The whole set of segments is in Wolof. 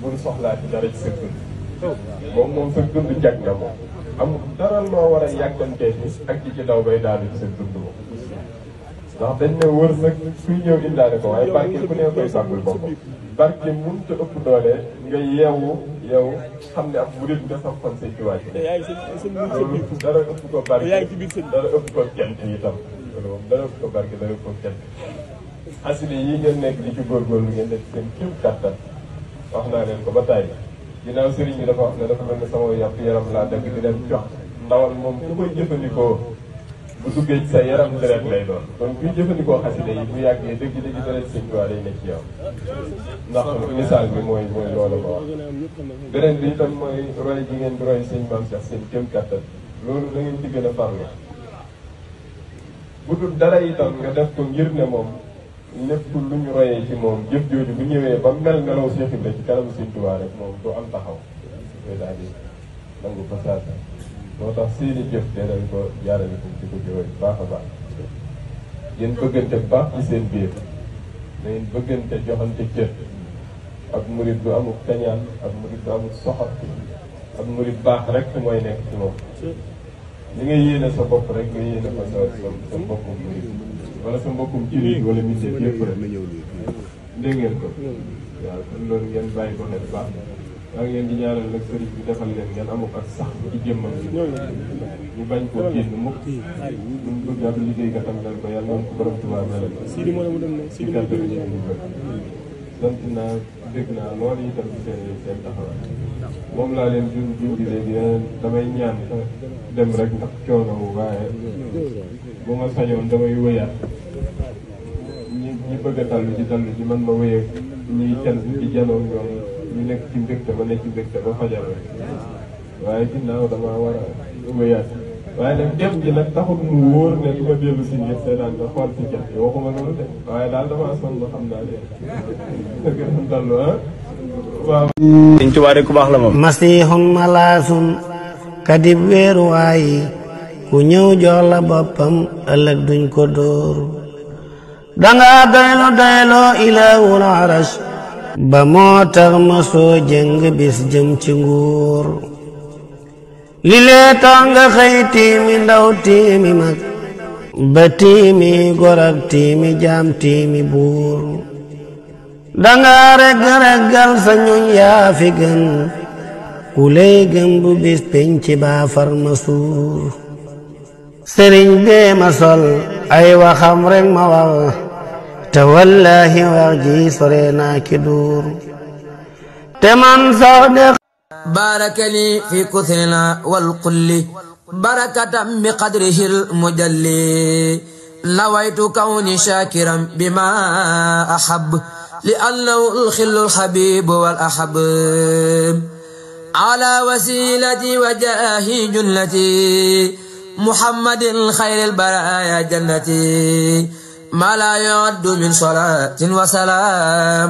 bul soxlaa ci dara ci sa dund moom sa dund jag na moom amul dara loo war a yàggantee ni ak ci daw bay daanu ci sa dund moom ndax dañ ne wërsëg suy ñëw indaale ko waaye barke ku ne koy sàggul boppam barke mënut a ëpp doole nga yow xam ne ab murid nga sax fan say ciwaay loolu dara ëpp ko barke dara ëpp ko kent itam loolu moom dara ëpp ko barke dara ëpp ko kent xasile yi ngeen nekk di ci góorgóorlu ngeen def seen kéem kattan wax naa leen ko ba tàyyi ginnaaw sëriñ bi dafa wax ne dafa mel ne sama yàpp yaram laa dëgg di leen jox ndawal moom ku koy jëfandikoo bu duggee ci sa yaram deret lay doon kon kuy jëfandikoo xaside yi bu yàggee dëgg deret sëñ Tuubaa day nekk ci yow ndax misaal bi mooy loolu ma wax beneen bi itam mooy roy ji ngeen di roy sëñ Maam Cheikh seen kéem kattan loolu da ngeen ci gën a farlu bu dul dara itam nga def ko ngir ne moom lépp lu ñu royee ci moom jëf jooju bu ñëwee ba mel ngelaw Cheikh Ibra ci kanamu sëñ Tuubaa rek moom du am taxaw koy daal di nangu ko saasa moo tax seeni jëf dinañ ko jaarale ko ci ko jëroy baax a baax yéen bëggante baax ci seen biir ngeen bëggante joxante cër ak murit du amul kañaan ak murit du amul soxor ak murit baax rek mooy nekk ci moom li nga yéene sa bopp rek nga yéene ko sa mbokkum murit wala sa mbokkum jullit wala misee yëpp rek dégg ngeen ko waaw kon loolu ngeen bàyyi ko xel baax maa ngi leen di ñaanal nag sëriñ bi defal leen ngeen amul ak sax ci jëmmam ñu bañ koo génn mukk ñu bëgg ab liggéey nga tam dal ko yàlla noonu ko borom Tuubaa melal si kàddu gi ñu bëgg sant naa dégg naa loolu itam ci seen taxawaay moom laa leen junj léegi damay ñaan dem rek ndax coono waaye bu ma sañoon damay wëyaat ñi bëgg a dallu ci man ma wëyee ñuy cant ci janoo ñoom ñu nekk ci mbégte ba nekk ci mbégte ba fajar rek waaye ginnaaw damaa war a wëyaat waaye nag dem ji nag taxul mu wóor ne du ma dellu si ngir seetaan nga xool si cat yi waxuma loolu de waaye daal damaa sonn ba xam naa leen gën a dallu waaw Sëñ Tuubaa rek ku baax la moom masihun malaasun kadib weeruwaay ku ñëw jox la boppam ëllëg duñ ko dóor danga doyloo ilaahul arash ba moo tax ma soo jëng bis jëm ci nguur li lee tax nga xëy tiimi ndaw tiimi mag ba tiimi gorab tiimi jaam tiimi buur danga reggal sa ñoñ yaa fi gën ku lay gëm bu bis penc baa far ma suur sëriñ bee ma sol ay waxam rek ma wax te wallahi wax ji sore naa ki duur te man sax de barakali fi kuthina wal kulli barakatan bi qadrihi al mujalli nawaytu kawni shakiran bima ahab li annahu al khillu al habib wal ahab ala wasilati wa jahi jullati muhammadin khayril baraya jannati ما لا يعد من صلاة وسلام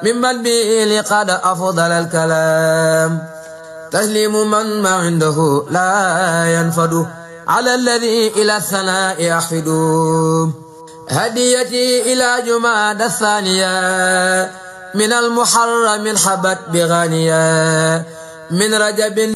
ممن به لقد أفضل الكلام تسليم من ما عنده لا ينفد على الذي إلى الثناء يحفد هديتي إلى جماد الثانية من المحرم حبت بغانية من رجب